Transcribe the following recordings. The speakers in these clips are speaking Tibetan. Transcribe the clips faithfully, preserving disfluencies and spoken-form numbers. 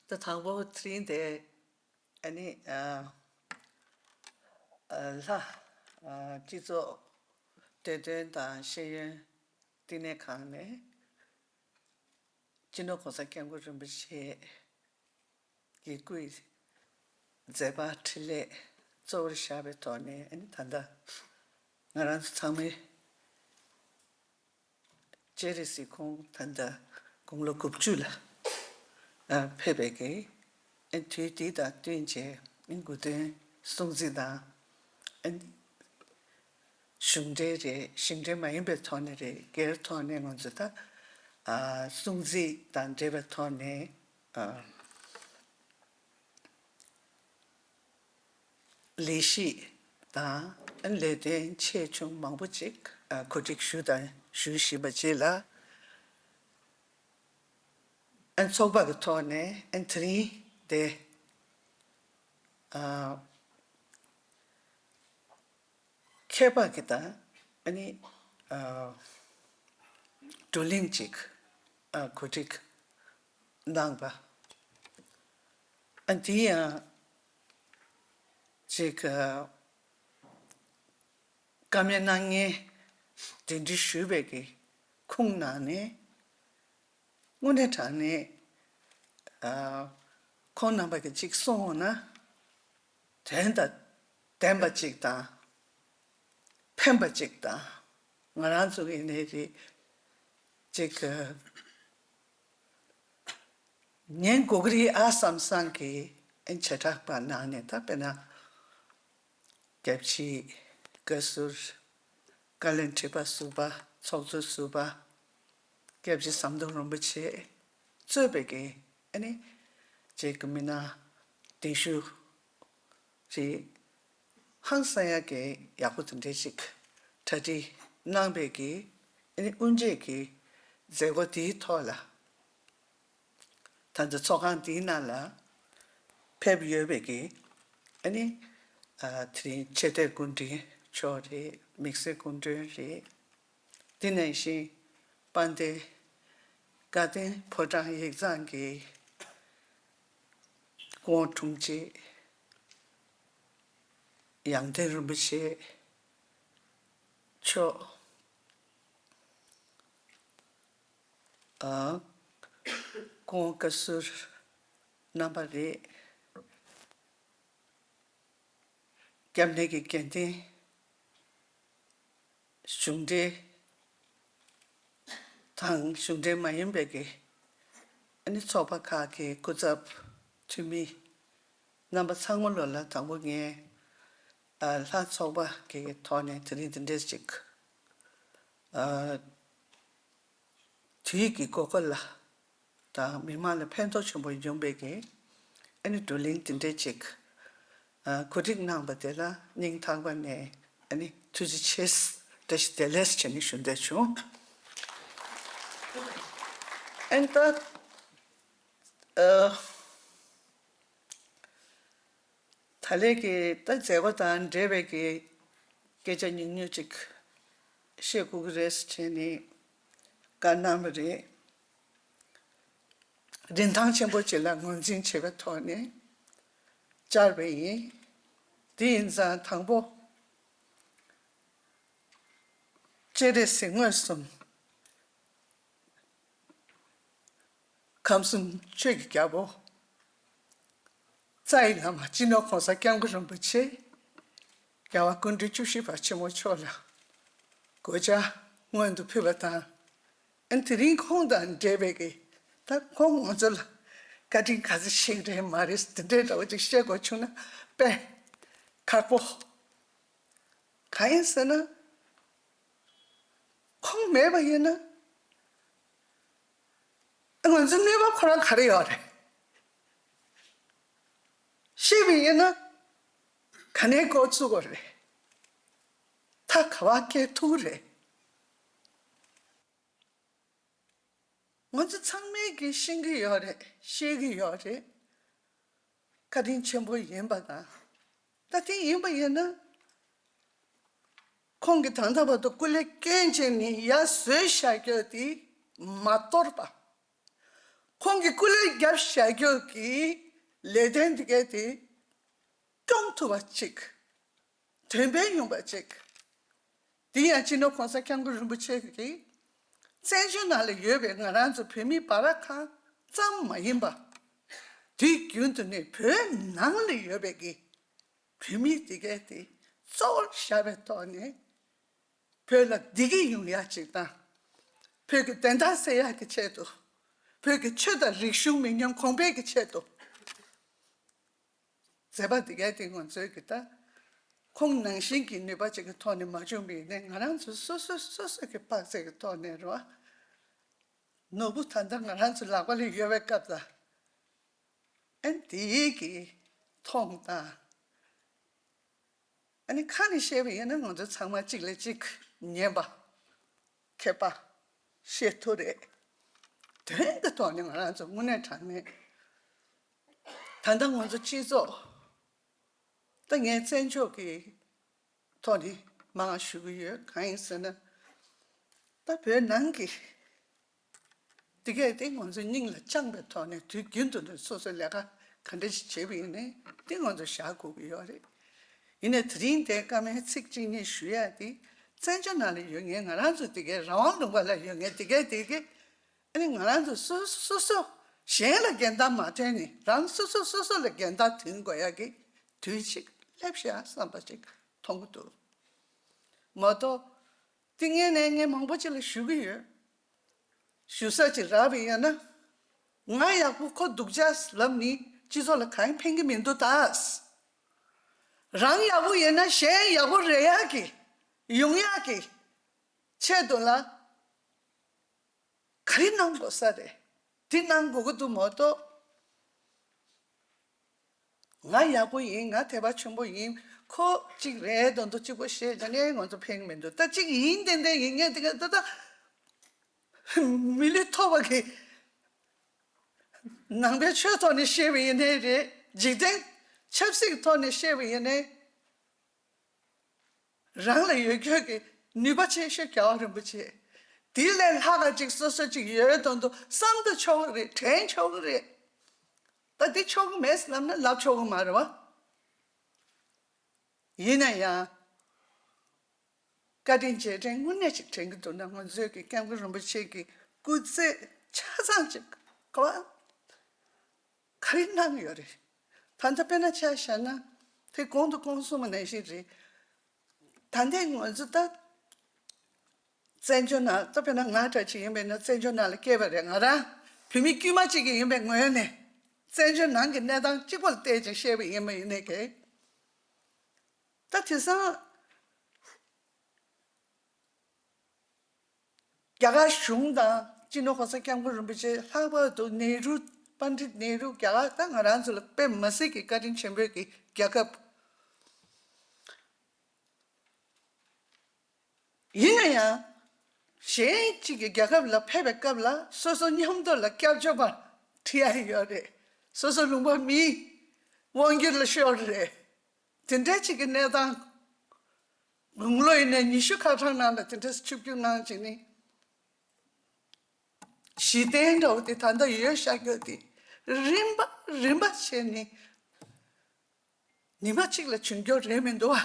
ད་དང་པོ་དེ་རིང་དེ་ཨ་ནི་ཨ་ཨ་ལྷ་ཨ་སྤྱི་ཚོགས་བདེ་དོན་དང་ཤེས་ཡོན་བསྟི་གནས་ཁང་ནས་སྤྱི་ནོར་༸གོང་ས་༸སྐྱབས་མགོན་རིན་པོ་ཆེ་གི་སྐུའི་མཛད་པ་འཕྲིན་ལས་གཙོ་བོར་བཞག་པའི་ཐོག་ནས་ཨ་ནི་ད་ལྟ་ང་རང་ཚོ་ཚང་མའི་སྤྱན་རས་གཟིགས་ཁོང་ད་ལྟ་དགུང་ལོ་དགུ་བཅུ་ལ་ཨ་ཕེབས་པའི་གི་ཨ་དུས་འདི་དང་བསྟུན་བྱས་ཨ་དགུང་སྟོན་སྲུང་བརྩི་དང་ཨ་གཞུང་འབྲེལ་རེད། གཞུང་འབྲེལ་མ་ཡིན་པའི་ཐོག་ནས་རེད། སྒེར་ཐོག་ནས་ང་ཚོ་ད་ཨ་སྲུང་བརྩི་དང་འབྲེལ་བའི་ཐོག་ནས་ཨ་ལས་གཞི་དང་ལས་དོན་ཆེ་ཆུང་མང་པོ་ཅིག་ཨ་གོ་སྒྲིག་ཞུས་དང་ཞུ་བཞིན་པ་བཅས་ལ། ཨན་ཚོགས་པ་གི་ཐོག་ནས་ཨན་དེ་རིང་དེ་ཨ་མཁས་པ་གི་དང་ཨ་ནི་ཨ་བགྲོ་གླེང་ཅིག་ཨ་གོ་སྒྲིག་གནང་པ། ཨ་དེ་ཡང་ཅིག་ཨ་བཀའ་མོལ་གནང་མཁན་གདན་འདྲེན་ཞུས་པའི་གི་ཁོངས་ནང་ནས་དངོས་གནས་དྲང་གནས་ཨ་ཁོང་རྣམ་པ་གི་ཅིག་གསུངས་འོང་ན་དོན་དང་ལྡན་པ་ཅིག་དང་ཕན་པ་ཅིག་དང་ང་རང་ཚོ་གི་ནས་རེད་ཅིག་ཨ་ཉན་དགོས་ཀྱི་རེད་ཨ་བསམ་བསམ་གི་ཨེ་བྱེ་བྲག་པ་ནང་ནས་ད་དཔེར་ན་སྐྱབས་རྗེ་བཀའ་ཟུར་བཀའ་བློན་ཁྲི་པ་ཟུར་པ་ཚོགས་གཙོ་ཟུར་པ་སྐྱབས་རྗེ་ཟམ་གདོང་རིན་པོ་ཆེ་གཙོས་པའི་གི་ཨ་ནི་ཅིག་གི་མི་སྣ་གདན་ཞུ་རེད། ཧང་སང་ཡག་གི་ཡག་པོ་དེ་འདྲའི་ཞིག་གྲ་སྒྲིག་གནང་པའི་གི་ཨ་ནི་དབུ་འབྱེད་ཀྱི་མཛད་སྒོ་དེའི་ཐོག་ལ་ད་ལྟ་ཚོགས་ཁང་དེའི་ནང་ལ་ཕེབས་ཡོད་པའི་གི་ཨ་ནི་ཨ་དེ་རིང་ཆེ་བསྟོད་སྐུ་མགྲོན་མཆོག་རེད། དམིགས་བསལ་སྐུ་མགྲོན་རེད། དེ་ནང་བཞིན་དཔལ་ལྡན་དགའ་ལྡན་ཕོ་བྲང་ཡིག་ཚང་གི་སྐུ་ངོ་དྲུང་ཆེ་ཡང་སྟེང་རིན་པོ་ཆེ་མཆོག་ཨ་སྐུ་ངོ་བཀའ་ཟུར་རྣམ་པ་རེད། སྐྱབས་གནས་ཀྱི་དགེ་འདུན། གཞུང་འབྲེལ་དང་གཞུང་འབྲེལ་མ་ཡིན་པའི་གི་ཨ་ནི་ཚོགས་པ་ཁག་གི་སྐུ་ཚབ་འཐུས་མི་རྣམ་པ་ཚང་མ་ལོ་ལ་དང་པོ་ངས་ཨ་ལྷ་ཚོགས་པ་གི་ཐོག་ནས་དེ་རིང་འདི་འདྲས་ཅིག་ཨ་དུས་ཀྱི་དགོས་མཁོ་ལ་དང་མི་མང་ལ་ཕན་ཐོགས་ཆེན་པོ་ཡོང་པའི་གི་ཨ་ནི་བགྲོ་གླེང་འདི་འདྲས་ཅིག་ཨ་གོ་སྒྲིག་གནང་པ་དེ་ལ་སྙིང་ཐག་པ་ནས་ཨ་ནི་ཐུགས་རྗེ་ཆེ། བཀྲ་ཤིས་བདེ་ལེགས་བྱས་ནས་ཞུ་འདོད་བྱུང་། ཨ་ནི་ད་ཨ་ད་ལན་གྱི་ད་མཛད་སྒོ་དང་འབྲེལ་བའི་གི་སྐད་ཆ་ཉུང་ཉུང་ཅིག་བཤད་དགོས་ཀྱི་རེད་ཟེར་བྱས་ནས་བཀའ་གནང་བ་རེད། རིན་ཐང་ཆེན་པོ་ཅིག་ལ་ངོས་འཛིན་བྱས་པའི་ཐོག་ནས་བཅར་བ་ཡིན། དེ་ཡིན་ཙང་དང་པོ་སྤྱན་རས་གཟིགས་མངོན་སུམ། ཁམས་གསུམ་ཆོས་ཀྱི་རྒྱལ་པོ། རྩ་བའི་བླ་མ་སྤྱི་ནོར་༸གོང་ས་༸སྐྱབས་མགོན་རིན་པོ་ཆེ། རྒྱལ་བ་སྐུ་ཕྲེང་བཅུ་བཞི་པ་ཆེན་མོ་མཆོག་ལ་གུས་ཕྱག་སྔོན་དུ་ཕུལ་བ་དང་། ཨ་དེ་རིང་ཁོང་དང་འབྲེལ་བའི་གི་ད་ཁོང་ང་ཚོ་ལ་བཀའ་དྲིན་ག་ཚོད་ཞིག་རེད་མ་རེད་དེ་འདྲའི་འདྲ་བོ་ཅིག་བཤད་དགོས་བྱུང་ན་དཔེ་ཁག་པོ། གང་ཡིན་ཟེར་ན། ཁོང་མེད་པ་ཡིན་ན། ང་ཚོ་གནས་བབ་ཁོ་རང་ག་རེ་ཡོད་རེད། ཤེས་པ་ཡིན་ན། ག་ནས་འགོ་བཙུགས་པ་རེད། ད་ག་བ་སྐྱེལ་ཐུབ་རེད། ང་ཚོ་ཚང་མས་ཀྱིས་ཤེས་ཀྱི་ཡོད་རེད། ཤེས་ཀྱི་ཡོད་རེད། བཀའ་དྲིན་ཆེན་པོ་ཡིན་པ་དང་། ད་དེ་ཡིན་པ་ཡིན་ན། ཁོང་གིས་ད་ལྟ་བར་དུ་སྐུ་ལས་བསྐྱོན་བྱས་ནས་ཡར་བཟོས་བཞག་རྒྱུ་དེ་མ་གཏོར་བ། ཁོང་གིས་སྐུ་ལས་བརྒྱབ་བཞག་རྒྱུ་གི་ལས་དོན་འདི་གས་དེ་སྐྱོང་ཐུབ་པ་ཅིག་དོན་ཕན་ཡོང་པ་ཅིག་དེ་ཡང་སྤྱི་ནོར་༸གོང་ས་༸སྐྱབས་མགོན་རིན་པོ་ཆེ་གིས་བཙན་བྱོལ་ནང་ལ་ཡོད་པའི་ང་རང་ཚོ་བོད་མི་སྦ་ར་ཁང་ཙམ་མ་ཡིན་པ། དུས་རྒྱུན་དུ་ནས་བོད་ནང་ལ་ཡོད་པའི་གི་བོད་མི་དེ་གས་དེ་གཙོ་བོར་བཞག་པའི་ཐོག་ནས། བོད་ལ་བདེ་སྐྱིད་ཡོང་ཡག་ཅིག་དང་། བོད་ཀྱི་བདེན་མཐའ་གསལ་ཡག་གི་ཆེད་དུ། བོད་ཀྱི་ཆོས་དང་རིག་གཞུང་མི་ཉམས་གོང་འཕེལ་གྱི་ཆེད་དུ། མཛད་པ་འདི་གས་དེ་ང་ཚོའི་གི་ད། ཁོང་ནང་བཞིན་གྱི་ནུས་པ་ཅིག་གི་ཐོག་ནས་མ་བྱུང་བ་ཡིན་ནའི་ང་རང་ཚོ་སོ་སོ་སོ་སོ་གི་དཔག་ཚད་ཀྱི་ཐོག་ནས་རེད་བ། ནོར་བུ་ད་ལྟ་ང་རང་ཚོ་ལག་པ་ལ་ཡོད་པའི་སྐབས་ལ། ཨན་དེའི་གི་མཐོང་དང་། ཨ་ནི་ཁ་ནས་བཤད་པ་ཡིན་ན་ང་ཚོ་ཚང་མ་གཅིག་ལས་གཅིག་ཉན་པ། མཁས་པ། ཤེས་ཐུབ་རེད། དོན་གྱི་ཐོག་ནས་ང་རང་ཚོ་དངོས་གནས་དྲང་གནས། ད་ལྟ་ང་ཚོ་སྤྱི་ཚོགས། ད་ངས་བཙན་བྱོལ་གྱི་ཐོག་ནས་མང་ཞུ་གི་ཡོད། གང་ཡིན་ཟེར་ན། ད་བོད་ནང་གི་དེ་གས་དེ་ང་ཚོ་སྙིང་ལ་བཅངས་པའི་ཐོག་ནས་དུས་རྒྱུན་དུ་ནས་སོ་སོའི་ལས་ཀ་ག་འདྲ་ཞིག་བྱེད་པ་ཡིན་ནའི་དེ་ང་ཚོ་བཞག་དགོས་ཀྱི་ཡོད་རེད། ཡིན་ནའི་དེ་རིང་དེ་བཀའ་མོལ་ཚིག་གཅིག་གཉིས་ཞུ་ཡ་དེ། བཙན་བྱོལ་ནང་ལ་ཡོད་མཁན་ང་རང་ཚོ་དེ་གས་རང་དབང་ལུང་པ་ལ་ཡོད་མཁན་དེ་གས་དེ་གས། ཨ་ནི་ང་རང་ཚོ་སོ་སོ་སོ་སོ་གཞན་ལ་འགན་ལྟ་མ་འཐེན་ནས་རང་སོ་སོ་སོ་སོ་ལ་འགན་ལྟ་འཐེན་དགོས་ཡ་གི་དུས་ཅིག་སླེབས་ཤག་བསམ་པ་ཅིག་མཐོང་གི་འདུག་མ་གཏོགས། དེ་སྔོན་ནས་ངས་མང་པོ་ཅིག་ལ་ཞུ་གི་ཡོད། ཞུ་ས་ཅིག་རག་པ་ཡིན་ན། ང་ཡག་པོ་ཁོ་སྡུག་ཅག་ལབ་ནི་སྤྱི་ཚོགས་ལ་གང་ཡང་ཕན་གི་མི་འདུག་ད། རང་ཡག་པོ་ཡིན་ན་གཞན་ཡག་པོ་རེད་ཡག་གི་ཡོང་ཡག་གི་ཆེད་དུ་ལ། ག་རེ་གནང་དགོས་ས་རེད། འདི་གནང་དགོས་ཀྱི་འདུག་མ་གཏོགས། ང་ཡག་པོ་ཡིན། ང་དད་པ་ཆེན་པོ་ཡིན། ཁོ་གཅིག་རེད་དོན་དུ་གཅིག་པོ་བཤད་ཀྱང་ནས་ང་ཚོ་ཕན་གྱི་མི་འདུག་ད་གཅིག་ཡིན་ཏན་ཏན་ཡིན་ངེས་དེ་ག་ད་ད་མི་ལུས་ཐོབ་པ་གི་ནང་པའི་ཆོས་ཐོག་ནས་བཤད་པ་ཡིན་ནའི་རེད། འཇིག་རྟེན་ཆབ་སྲིད་ཀྱི་ཐོག་ནས་བཤད་པ་ཡིན་ནའི། རང་ལ་ཡོད་རྒྱུ་གི་ནུས་པ་ཆེ་ཤོས་རྒྱལ་བ་རིན་པོ་ཆེ། དེ་ལས་ལྷག་ག་ཅིག་སོ་སོ་ཅིག་ཡོད་དོན་དུ་བསམ་དུ་ཆོག་གི་རེད། དྲན་ཆོག་གི་རེད། ད་འདི་ཆོག་གི་མེད་ལབ་ན་ལབ་ཆོག་གི་མ་རེད་བ། ཡིན་ན་ཡང་། བཀའ་དྲིན་རྗེས་དྲན་དངོས་གནས་ཅིག་དྲན་གྱི་འདུག་ན་ང་ཚོའི་གི་སྐྱབས་མགོན་རིན་པོ་ཆེ་གི་སྐུ་ཚེ་ཆ་ཚང་ཅིག་ག་བ། ག་རེ་གནང་ཡོད་རེད། ད་ལྟ་དཔེར་ན་ཆ་བཞག་ན་དེ་གོང་དུ་སྐོང་གསུངས་པ་ནང་བཞིན་རེད། ད་ལྟའི་ང་ཚོ་ད་བཙན་བྱོལ་ནང་ད་དཔེར་ན་ང་འདྲ་ཅིག་ཡིན་པས་ན་བཙན་བྱོལ་ནང་ལ་སྐྱེས་པ་རེད། ང་རང་བོད་མི་དཀྱུས་མ་ཅིག་གི་ཡིན་པའི་ངོས་ནས་བཙན་བྱོལ་ནང་གི་གནས་སྟངས་གཅིག་པོ་ལ་བལྟས་ཅིང་བཤད་པ་ཡིན་པ་ཡིན་ནའི་གི་ད་དེང་སང་། རྒྱ་གར་གཞུང་དང་སྤྱི་ནོར་༸གོང་ས་༸སྐྱབས་མགོན་རིན་པོ་ཆེ་ལྷག་པར་དུ་ནེ་རུ། པཎྜི་ཏ་ནེ་རུ། རྒྱ་གར་ད་ང་རང་ཚོ་ལ་དཔེ་མ་སྲིད་ཀྱི་བཀའ་དྲིན་ཆེན་པོའི་གི་རྒྱལ་ཁབ། ཡིན་ན་ཡང་། གཞན་གཅིག་གི་རྒྱལ་ཁབ་ལ་ཕེབས་པའི་སྐབས་ལ་སོ་སོ་མཉམ་དུ་ལ་སྐྱབས་བཅོལ་བ་ཁྲིད་ཡ་ཡོད་རེད། སོ་སོ་ལུང་པ་མིའི་དབང་སྒྱུར་ལ་ཤོར་རེད། དེ་འདྲའི་ཅིག་གི་གནས་སྟངས། དགུང་ལོ་ཡིན་ནའི་ཉི་ཤུ་ཁ་གྲངས་ནང་ལ་དེ་འདྲ་ཆིབས་བསྒྱུར་གནང་བྱས་ནས། གཞི་རྟེན་འདྲ་བོ་དེ་ད་ལྟ་ཡོད་ཤག་གི་དེ་རིམ་པ་རིམ་པ་བྱས་ནས་ཉི་མ་གཅིག་ལ་བྱུང་རྒྱུ་རེད་མི་འདུག་བ།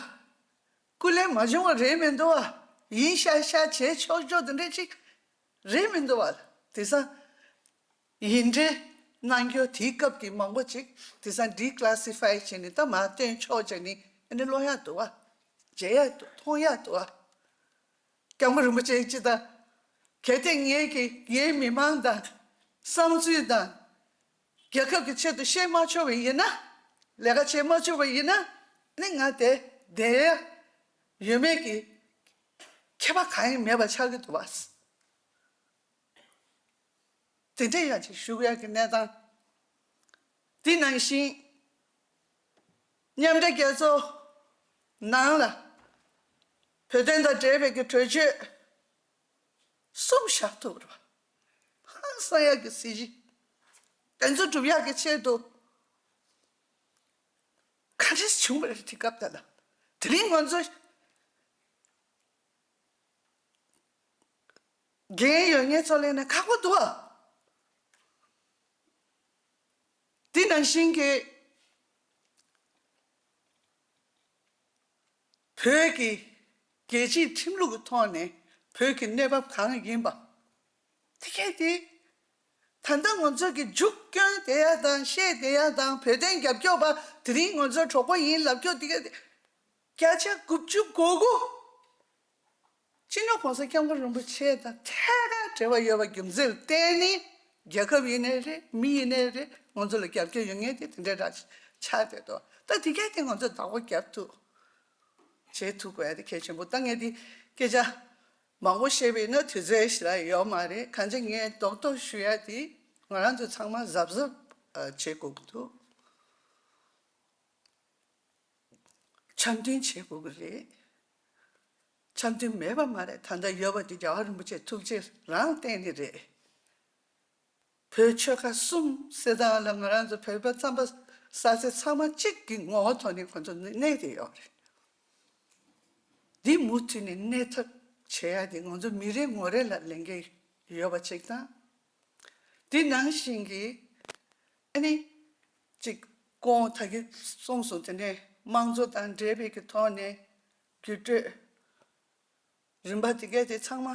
སྐུ་ལས་མ་བྱུང་བ་རེད་མི་འདུག་བ། ཡིན་ཤག་ཤག་བྱས་ཆོག་ཆོག་དེ་འདྲ་ཅིག་རེད་མི་འདུག་བ། དེང་སང་ཡིན་འདྲེ་གནང་རྒྱུ་དེའི་སྐབས་ཀྱི་མང་པོ་ཅིག་དེང་སང་ཌི་ཀི་ལ་སི་ཕའི་བྱས་ནས་ད་མར་བཏོན་ཆོག་བྱས་ནས་ཨ་ནི་ཀློག་ཡག་འདུག་བ། མཇལ་ཡག་འདུག་མཐོང་ཡག་འདུག་བ། སྐྱབས་མགོན་རིན་པོ་ཆེ་སྤྱི་དང་། གལ་ཏེ་ངེད་ཀྱིས་ངའི་མི་མང་དང་། བསམ་ཚུལ་དང་། རྒྱལ་ཁབ་ཀྱི་ཆེད་དུ་བཤད་མ་ཆོག་པ་ཡིན་ན། ལས་ཀ་བྱེད་མ་ཆོག་པ་ཡིན་ན། ནི་ང་དེ་བསྡད་ཡོད་མེད་ཀྱི་ཁྱད་པར་གང་ཡང་མེད་པ་ཆགས་ཀྱི་འདུག་བ། དེ་འདྲ་ཡང་ཅིག་ཞུ་ཡག་གི་གནས་སྟངས། དེ་ནང་བཞིན་མཉམ་འབྲེལ་རྒྱལ་ཚོགས་ནང་ལ་བོད་དོན་དང་འབྲེལ་བའི་གི་གྲོས་ཆོད་གསུམ་བཞག་ཐུབ་རེད་བ། ཧང་སང་ཡག་གི་སྲིད་ཇུས་དེ་ཚོ་སྒྲུབ་ཡག་གི་ཆེད་དུ་ག་འདྲས་བྱུང་བ་རེད་དེ་སྐབས་དེ་ལ། དེ་རིང་ང་ཚོ་འགན་ཡོད་ངེས་ཚོ་ལེན་ན་ཁག་པོ་འདུག་ཨ། དེ་ནང་བཞིན་གྱི་བོད་ཀྱི་རྒྱལ་སྤྱིའི་ཁྲིམས་ལུགས་ཀྱི་ཐོག་ནས་བོད་ཀྱི་གནས་བབ་གང་ཡིན་པ། དེ་གས་དེ་ད་ལྟ་ང་ཚོ་གི་རྒྱུགས་སྐྱོན་བསྡད་ཡ་དང་བཤད་བསྡད་ཡ་དང་བོད་དོན་རྒྱབ་སྐྱོར་པ་དེ་རིང་ང་ཚོ་གྲོགས་པོ་ཡིན་ལབ་སྐྱོར་དེ་གས་དེ་བརྒྱ་ཆ་དགུ་བཅུ་གོ་དགུ། སྤྱི་ནོར་༸གོང་ས་༸སྐྱབས་མགོན་རིན་པོ་ཆེ་དང་ཐད་ཀར་འབྲེལ་བ་ཡོད་པ་རྒྱུ་མཚན་ལ་བརྟེན་ནས་རྒྱལ་ཁབ་ཡིན་ནའི་རེད། མི་ཡིན་ནའི་རེད། ང་ཚོ་ལ་རྒྱབ་སྐྱོར་ཡོད་མཁན་དེ་དེ་འདྲའི་ར་ཆགས་བསྡད་འདུག་ད་དེ་གས་དེ་ང་ཚོས་བདག་པོ་རྒྱབ་ཐུབ་བྱེད་ཐུབ་དགོས་ཡ་དེ་གལ་ཆེན་པོ། ད་ངས་དེ་སྐད་ཆ་མང་པོ་བཤད་པ་ཡིན་ན་དུས་ཚོད་ཞེ་དྲག་ཡོད་མ་རེད། གང་ཅི་ངས་རྡོག་རྡོག་ཞུ་ཡ་དེ་ང་རང་ཚོ་ཚང་མ་གཟབ་གཟབ་བྱེད་དགོས་ཀྱི་འདུག་འཆམ་མཐུན་བྱེད་དགོས་ཀྱི་རེད། འཆམ་མཐུན་མེད་པ་མ་རེད། ད་ལྟ་ཡོད་པ་དེ་རྒྱལ་བ་རིན་པོ་ཆེ་ཐུགས་རྗེ་རང་བརྟེན་ནི་རེད། བོད་ཆོལ་ཁ་གསུམ་ཟེར་སྟངས་ལ་ང་རང་ཚོ་བོད་པ་རྩམ་པ་ཟ་ཚེ་ཚང་མ་གཅིག་གི་ངོ་བོ་ཐོག་ནས་ཁོ་ཚོ་གནས་བསྡད་ཡོད་རེད། འདི་མུ་མཐུད་ནས་གནས་ཐབས་བྱེད་ཡ་དེ་ང་ཚོ་མི་རེ་ངོ་རེ་ལ་ལས་འགན་ཡོད་པ་གཅིག་དང་། འདི་ནང་བཞིན་གྱི་ཨ་ནི་གཅིག་ཁོང་ད་གིན་གསུངས་སོང་། དེ་ནས་དམངས་གཙོ་དང་འབྲེལ་བའི་གི་ཐོག་ནས་བརྒྱུད་སྤྲོད་རིམ་པ་དེ་གས་དེ་ཚང་མ་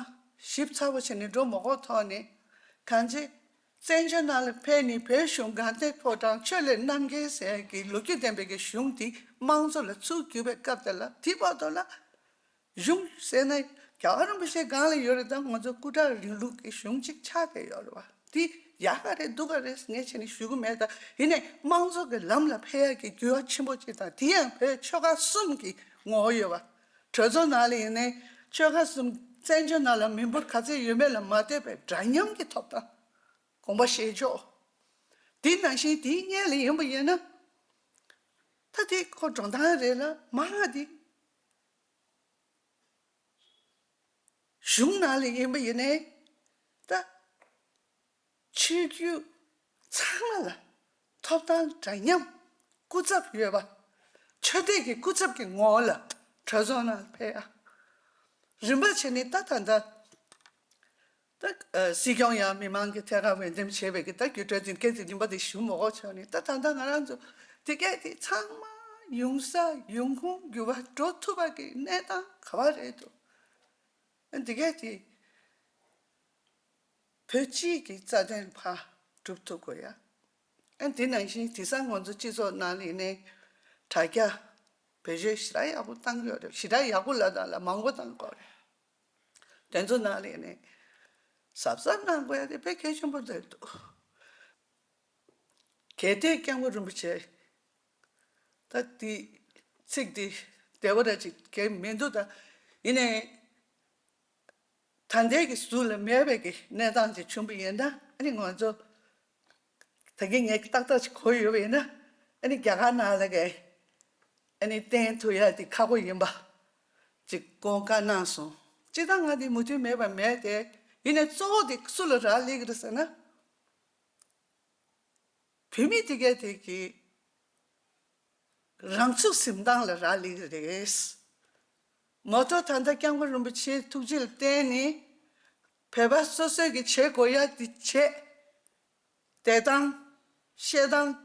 ཞིབ་ཚགས་པོ་བྱས་ནས་འགྲོ་མ་དགོས་ཐོག་ནས། གང་ཅི་བཙན་བྱོལ་ནང་ལ་ཕེབས་ནས་བོད་གཞུང་དགའ་ལྡན་ཕོ་བྲང་ཆོས་ལས་རྣམ་རྒྱལ་ཟེར་གྱི་ལོ་རྒྱུས་ལྡན་པའི་གི་གཞུང་དེ་དམངས་གཙོ་ལ་ཚུར་བསྒྱུར་བའི་སྐབས་དེ་ལ། དེ་བར་དུ་ལ་གཞུང་ཟེར་ན་རྒྱལ་བ་རིན་པོ་ཆེ་སྒང་ལ་ཡོད་རེད། ད་ང་ཚོ་སྐུ་དྲག་རིང་ལུགས་ཀྱི་གཞུང་གཅིག་ཆགས་བསྡད་ཡོད་རེད་བ། དེ་ཡག་ག་རེད་སྡུག་ག་རེད་ངས་བྱས་ནས་ཞུ་གི་མེད། ད་ཡིན་ནའི་དམངས་གཙོ་གི་ལམ་ལ་ཕེབས་ཡག་གི་འགྱུར་བ་ཆེན་པོ་གཅིག་དང་། དེ་ཡང་བོད་ཆོལ་ཁ་གསུམ་གྱི་ངོ་བོ་ཡོད་བ། གྲོས་ཚོགས་ནང་ལ་ཡིན་ནའི་ཆོལ་ཁ་གསུམ་བཙན་བྱོལ་ནང་ལ་མི་འབོར་ག་ཚད་ཡོད་མེད་ལ་མ་ལྟོས་པའི་འདྲ་མཉམ་གྱི་ཐོབ་ཐང་། དགོངས་པ་བཞེས་ཕྱོགས། དེ་ནང་བཞིན་དེའི་སྔོན་ལ་ཡིན་པ་ཡིན་ན། ད་དེ་ཁོ་འགྲོ་སྟངས་རེད་ལ་མ་ང་དེ། གཞུང་ནང་ལ་ཡིན་པ་ཡིན་ནའི་ད་ཆོས་བརྒྱུད་ཚང་མ་ལ་ཐོབ་ཐང་འདྲ་མཉམ། སྐུ་ཚབ་ཡོད་པ། ཆོས་དད་ཀྱི་སྐུ་ཚབ་ཀྱི་ངོ་བོ་ལ་གྲོས་ཚོགས་ནང་ཕེབས་ཡ། རིམ་པ་བྱས་ནས་ད་ད་ད་ད་སྲིད་སྐྱོང་ཡང་མི་མང་གི་ཐད་ཀར་འོས་འདེམས་བྱས་པའི་གི་ད་བརྒྱུད་སྤྲོད་འཛིན་སྐད་ཀྱི་རིམ་པ་དེ་ཞུ་མ་དགོས་ཆོག་ནི། ད་ད་ད་ང་རང་ཚོ་དེ་གས་དེ་ཚང་མ་ཡོང་ས་ཡོང་ཁུངས་འགྱུར་བ་འགྲོ་ཐུབ་པ་གི་གནས་སྟངས་ག་བ་རེད་འདུག་འདི་གས་དེ་བོད་སྤྱིའི་གི་རྩ་དོན་ཕར་སྒྲུབ་ཐུབ་དགོས་ཡ། ཨ་འདི་ནང་བཞིན་དེང་སང་ང་ཚོ་སྤྱི་ཚོགས་ནང་ལ་ཡིན་ནའི་དྲ་རྒྱ་བེད་སྤྱོད་ཞེ་དྲག་ཡག་པོ་བཏང་ཡོད་རེད། ཞེ་དྲག་ཡག་པོ་ལབ་དང་ལ་མང་པོ་བཏང་དགོས་རེད། དེ་ཚོ་ནང་ལ་ཡིན་ནའི་གཟབ་གཟབ་གནང་དགོས་ཡ་དེ་དཔེ་གལ་ཆེན་པོ་རེད་འདུག་གལ་ཏེ་སྐྱབས་མགོན་རིན་པོ་ཆེ། ད་དེ་ཚིག་དེ་བདེ་བ་ར་ཅིག་གལ་མི་འདུག་ད་ཡིན་ནའི་ད་ལྟའི་གི་ཟུར་ལ་མེད་པའི་གི་གནས་སྟངས་ཅིག་བྱུང་བ་ཡིན་ན། ཨ་ནི་ང་ཚོ་ད་གིན་ངས་ཏག་ཏག་ཅིག་གོ་ཡོད་པ་ཡིན་ན། ཨ་ནི་རྒྱ་གར་ནང་ལ་གི་ཨ་ནི་བརྟེན་ཐུབ་ཡ་དེ་ཁག་པོ་ཡིན་པ་ཅིག་དགོངས་བཀའ་གནང་སོང་། སྤྱིར་བཏང་ང་དེ་མོས་མཐུན་མེད་པ་མེད་དེ། ཡིན་ནའི་གཙོ་བོ་དེ་སུ་ལ་རག་ལས་ཀྱི་རེད་ཟེར་ན། བོད་མི་དེ་གས་དེ་གི་རང་ཚུགས་ཟིན་སྟངས་ལ་རག་ལས་ཀྱི་རེད། མ་གཏོགས་ད་ལྟ་སྐྱབས་མགོན་རིན་པོ་ཆེའི་ཐུགས་རྗེ་ལ་བརྟེན་ནས་བོད་པ་སོ་སོས་ཀྱི་བྱེད་དགོས་ཡ་དེ་བྱེད། བསྡད་སྟངས། བཤད་སྟངས།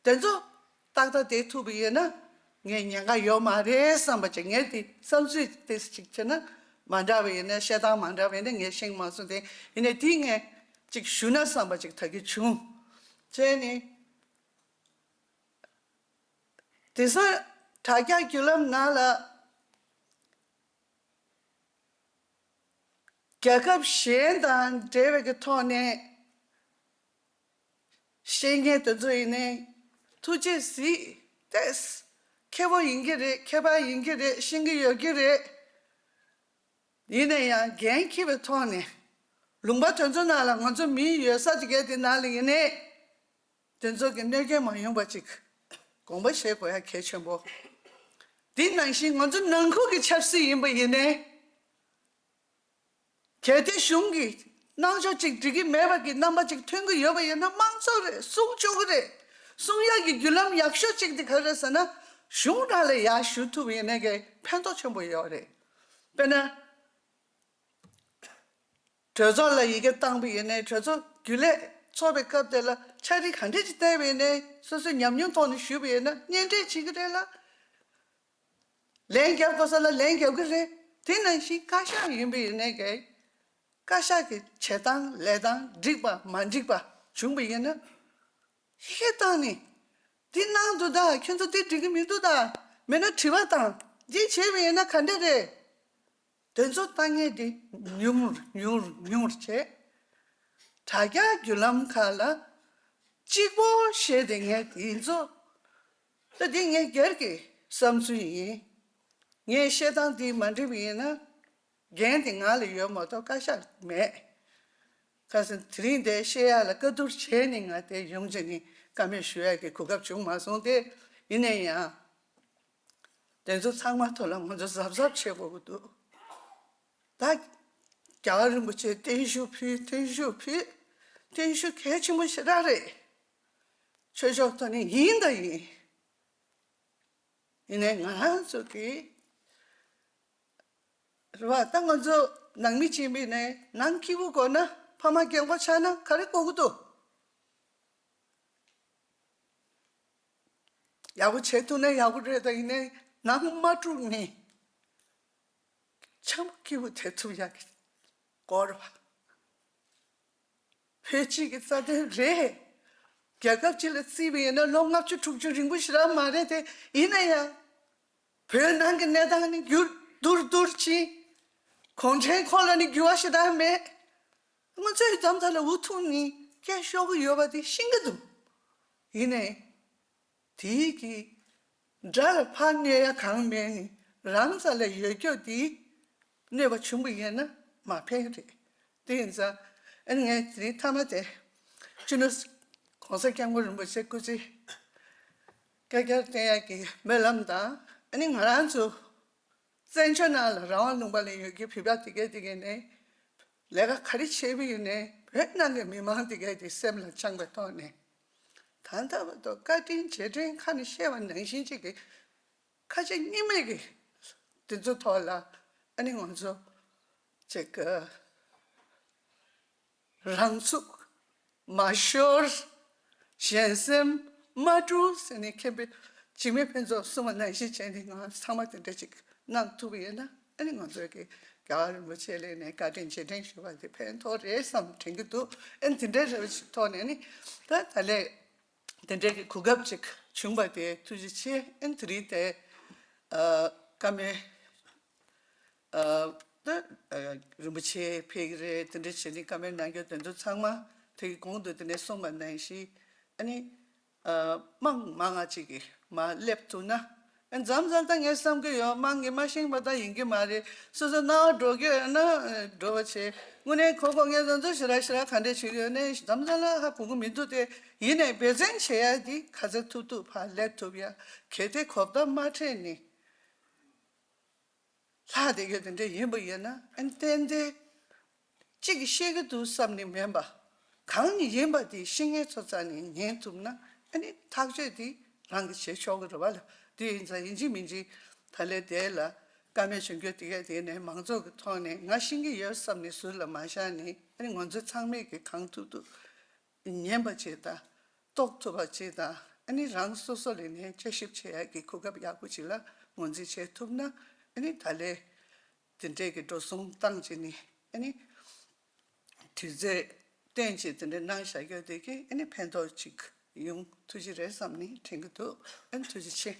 དེ་ཚོ་ཏག་ཏག་བསྡད་ཐུབ་པ་ཡིན་ན་ངས་ཉེན་ཁ་ཡོད་མ་རེད་བསམ་པ་ཅིག་ངས་དེ་བསམ་ཚུལ་དེ་ཅིག་བྱས་ན། མ་འདྲ་བ་ཡིན་ན། བཤད་སྟངས་མ་འདྲ་བ་ཡིན་ན་ངས་ཤེས་མ་སོང་སྟེ། ཡིན་ནའི་དེ་ངས་ཅིག་ཞུ་ན་བསམ་པ་ཅིག་ད་གི་བྱུང་། བྱས་ནས་དེང་སང་དྲ་རྒྱ་བརྒྱུད་ལམ་ནང་ལ་རྒྱལ་ཁབ་གཞན་དང་འབྲེལ་བའི་གི་ཐོག་ནས་བཤད་མཁན་དེ་ཚོ་ཡིན་ནའི་ཐུགས་རྗེ་གཟིགས་ཏེ། མཁས་པོ་ཡིན་གྱི་རེད། མཁས་པ་ཡིན་གྱི་རེད། ཤེས་ཀྱི་ཡོད་ཀྱི་རེད། ཡིན་ན་ཡང་འགན་འཁྱེར་བའི་ཐོག་ནས་ལུང་པ་དེ་ཚོ་ནང་ལ་ང་ཚོ་མི་ཡོད་ས་དེ་གའི་དེ་ནང་ལ་ཡིན་ནའི་དེ་ཚོ་གི་གནོད་སྐྱོན་མ་ཡོང་བ་ཅིག་དགོངས་པ་བཞེས་དགོས་ཡ་གལ་ཆེན་པོ། དེ་ནང་བཞིན་ང་ཚོ་ནང་ཁུལ་གྱི་ཆབ་སྲིད་ཡིན་པ་ཡིན་ནའི། གལ་ཏེ་གཞུང་གིས་གནང་ཕྱོགས་གཅིག་འགྲིག་གི་མེད་པ་གི་རྣམ་པ་གཅིག་ཐོན་གྱི་ཡོད་པ་ཡིན་ན་དམངས་གཙོ་རེད། གསུང་ཆོག་གི་རེད། གསུང་ཡག་གི་བརྒྱུད་ལམ་ཡག་ཤོས་གཅིག་དེ་ག་རེ་རེད་ཟེར་ན། གཞུང་ནང་ལ་ཡར་ཞུ་ཐུབ་པ་ཡིན་ན་གི་ཕན་ཐོགས་ཆེན་པོ་ཡོད་རེད། དཔེར་ན། གྲོས་ཚོགས་ལ་ཡི་གེ་བཏང་པ་ཡིན་ནའི་གྲོས་ཚོགས་རྒྱུན་ལས་ ཚོགས་པའི་སྐབས་དེ་ལ་ཕྱག་བྲིས་ག་འདྲས་ཅིག་བསྟན་པ་ཡིན་ནའི་སོ་སོའི་ཉམས་མྱོང་ཐོག་ནས་ཞུས་པ་ཡིན་ན་སྙན་སྒྲོན་བྱེད་ཀྱི་རེད་ལ། ལན་རྒྱབ་དགོས་ས་ལ་ལན་རྒྱབ་ཀྱི་རེད། དེ་ནང་བཞིན་བཀའ་ཤག་ཡིན་པ་ཡིན་ནའི་གས། བཀའ་ཤག་གི་བྱེད་སྟངས་ལས་སྟངས་འགྲིག་པ་མ་འགྲིག་པ་བྱུང་བ་ཡིན་ན། ཡི་གེ་བཏང་ནས། འདི་གནང་འདུག་ད། ཁྱོད་ཚོ་འདི་འགྲིག་གི་མི་འདུག་ད། མེད་ན་དྲི་བ་བཏང་། འདི་བྱས་པ་ཡིན་ན་ག་འདྲ་རེད། དེ་ཚོ་ལྟ་ངན་འདི་ཉུང་རུ་ཉུང་རུ་ཉུང་རུ་བྱས། དྲ་རྒྱ་བརྒྱུད་ལམ་ཁག་ལ་གཅིག་པོ་བཤད་དེ་ངས་དེ་ཚོ། ད་འདི་ངས་སྒེར་གྱི་བསམ་ཚུལ་ཡིན། ངས་བཤད་སྟངས་འདི་མ་འགྲིག་པ་ཡིན་ན། འགན་དེ་ང་ལ་ཡོད་མ་གཏོགས་བཀའ་ཤག་མེད། ཁ་སང་དེ་རིང་འདིར་བཤད་ཡག་ལ་བཀའ་བསྡུར་བྱས་ནས་ང་དེར་ཡོང་བྱས་ནས་བཀའ་མོལ་ཞུ་ཡག་གི་གོ་སྐབས་བྱུང་མ་སོང་སྟེ། ཡིན་ན་ཡང་། དེ་ཚོ་ཚང་མ་ཐོག་ལ་ང་ཚོ་གཟབ་གཟབ་བྱེད་དགོས་ཀྱི་འདུག་ད་རྒྱལ་བ་རིན་པོ་ཆེ་བརྟན་བཞུགས་ཕུལ། བརྟན་བཞུགས་ཕུལ། བརྟན་བཞུགས་གལ་ཆེན་པོ་ཞེ་དྲག་རེད། ཆོས་ཕྱོགས་ཐོག་ནས་ཡིན་དང་ཡིན། ཡིན་ནའི་ང་རང་ཚོ་གི་རེད་བ། ད་ང་ཚོ་ནང་མི་གཅིག་ཡིན་པ་ཡིན་ནའི་ནང་སྐྱིད་པོ་དགོས་ན། ཕ་མ་རྒན་གོག་ཆགས་ན་ག་རེ་དགོས་ཀྱི་འདུག་ཡག་པོ་བྱེད་ཐུབ་ན་ཡག་པོ་རེད། ད་ཡིན་ནའི་ནང་མ་དཀྲུགས་ནས་ཆ་མ་སྐྱིད་པོ་བྱེད་ཐུབ་ཡག་གི་སྐོར་བ། བོད་སྤྱི་གི་རྩ་དོན་རེད། རྒྱལ་ཁབ་སྤྱི་ལ་བརྩིས་པ་ཡིན་ན་ལོ་ལྔ་བཅུ་དྲུག་ཅུ་རིང་པོ་ཞེ་དྲག་མ་རེད་དེ། ཡིན་ན་ཡང་། བོད་ནང་གི་གནས་སྟངས་ནི་འགྱུར་འགྱུར་འགྱུར་ཕྱིན། གུང་ཁྲན་ཁོ་ལ་ནི་འགྱུར་བ་ཞེ་དྲག་མེད། ང་ཚོས་འཛམ་ཐང་ལ་འུ་ཐུག་ནས་སྐད་ཤོར་གི་ཡོད་པ་དེ་ཤེས་ཀྱི་འདུག་ཡིན་ནའི། དེའི་གི་དགྲ་ལ་ཕར་གནོད་ཡ་གང་མེད་ནི་རང་རྩ་ལ་ཡོད་རྒྱུ་དེ་གནོད་པ་བྱུང་བ་ཡིན་ན་མ་ཕན་གི་རེད། དེ་ཡིན་ཙང་ཨ་ནི་ངས་དེ་རིང་མཐའ་མ་དེ་སྤྱི་ནོར་༸གོང་ས་༸སྐྱབས་མགོན་རིན་པོ་ཆེ་སྐུ་ཚེ་བསྐལ་བརྒྱར་བརྟན་ཡག་གི་སྨོན་ལམ་དང་། ཨ་ནི་ང་རང་ཚོ་བཙན་བྱོལ་ནང་ལ་རང་དབང་ལུང་པ་ལ་ཡོད་ཀྱི་བོད་པ་དེ་གས་དེ་གས་ནས་ལས་ཀ་ག་རེ་བྱས་པ་ཡིན་ནའི་བོད་ནང་གི་མི་མང་དེ་གས་དེ་སེམས་ལ་བཅངས་པའི་ཐོག་ནས། ད་ལྟ་བར་དུ་བཀའ་དྲིན་རྗེས་དྲན་ཁ་ནས་བཤད་པ་ནང་བཞིན་ཅིག་གི་ཁ་ཆེ་གཉིས་མེད་ཀྱི་དེ་ཚོ་ཐོག་ལ་ཨ་ནི་ང་ཚོ་ཅིག་གི་རང་ཚུགས་མ་ཤོར། གཞན་སེམས་མ་དཀྲུག་ཟེར་ནས་མཁན་པོ་འཇིགས་མེད་ཕུན་ཚོགས་གསུངས་པ་ནང་བཞིན་བྱས་ནས་ང་ཚང་མ་དེ་འདྲ་ཅིག་གནང་ཐུབ་པ་ཡིན་ན། ཨ་ནི་ང་ཚོའི་གི་རྒྱལ་བ་རིན་པོ་ཆེ་ལ་ནས་བཀའ་དྲིན་རྗེས་དྲན་ཞུ་བ་དེ་ཕན་ཐོགས་རེད་བསམ་དྲན་གྱི་འདུག་ཨ་ནི་དེ་འདྲའི་རེ་བ་ཞིག་ཐོག་ནས་ནི་ད་ད་ལས་དེ་འདྲའི་གི་གོ་སྐབས་ཅིག་བྱུང་བ་དེ་ཐུགས་རྗེ་ཆེ། ཨ་ནི་དེ་རིང་དེ་ཨ་བཀའ་མོལ་ཨ་ད་ཨ་རིན་པོ་ཆེ་ཕེབས་ཀྱི་རེད། དེ་འདྲ་བྱས་ནས་བཀའ་མོལ་གནང་རྒྱུ་དེ་ཚོ་ཚང་མ་དེ་གི་གོང་དུ་དེ་ནས་གསུངས་པ་ནང་བཞིན་ཨ་ནི་ཨ་དམངས་མང་ང་ཅིག་གིས་མར་སླེབས་ཐུབ་ན། ཨ་མཚམས་མཚམས་ད་ངས་བསམ་གྱི་ཡོད། དམངས་ཀྱིས་མ་ཤེས་པ་ད་ཡིན་གྱི་མ་རེད། སོ་སོ་སྣང་བ་འགྲོ་གི་ཡོད་ན་འགྲོ་བ་བྱེད། དངོས་གནས་ཁོ་ཁོ་ངས་ང་ཚོ་ཞེ་དྲག་ཞེ་དྲག་ག་འདྲས་བྱེད་ཀྱི་ཡོད་ནའི་མཚམས་མཚམས་ལ་ཧ་གོ་གི་མི་འདུག་སྟེ། ཡིན་ནའི་འབད་བརྩོན་བྱེད་ཡ་འདི་ག་ཚོད་ཐུབ་ཐུབ་ཕར་སླེབས་ཐུབ་ཡ། གལ་ཏེ་གོ་བརྡ་མ་འཕྲད་ནས་ལྷག་བསྡད་ཡོད་དེ་འདྲ་ཡིན་པ་ཡིན་ན། ཨ་ནི་ཏན་ཏན་གཅིག་གིས་ཤེས་ཀྱི་འདུག་བསམ་ནས་མིན་པ། གང་ཡིན་པ་དེ་ཤེས་མཁན་ཚོ་རྩ་ནས་ཉན་ཐུབ་ན། ཨ་ནི་ཐག་གཅོད་དེ་རང་གིས་བྱེད་ཆོག་གི་རེད་བ་ལ། དེ་ཡིན་ཙང་ཡིན་གཅིག་མིན་གཅིག་ད་ལས་དེ་ལ་བཀའ་མོལ་བྱུང་རྒྱུ་དེ་གས་དེ་ནས་མང་ཚོགས་ཀྱི་ཐོག་ནས་ང་ཤེས་ཀྱི་ཡོད་བསམ་ནས་ཟུར་ལ་མ་བཞག་ནས། ཨ་ནི་ང་ཚོ་ཚང་མས་ཀྱི་གང་ཐུབ་ཐུབ་ཉན་པ་བྱེད་དང་། རྟོགས་ཐུབ་པ་བྱེད་དང་། ཨ་ནི་རང་སོ་སོ་ལ་ནས་དཔྱད་ཞིབ་བྱེད་ཡག་གི་གོ་སྐབས་ཡག་པོ་ཅིག་ལ་ངོས་འཛིན་བྱེད་ཐུབ་ན། ཨ་ནི་ད་ལས་དེ་འདྲས་ཀྱི་འགྲོ་སོང་བཏང་བྱས་ནས། ཨ་ནི་དུས་ཚོད་བཏོན་བྱས་དེ་འདྲས་གནང་བཞག་རྒྱུ་དེ་གིས་ཨ་ནི་ཕན་ཐོགས་ཅིག་ཡོང་ཐུབ་ཀྱི་རེད་བསམ་ནས་དྲན་གྱི་འདུག་ཨ་ནི་ཐུགས་རྗེ་ཆེ།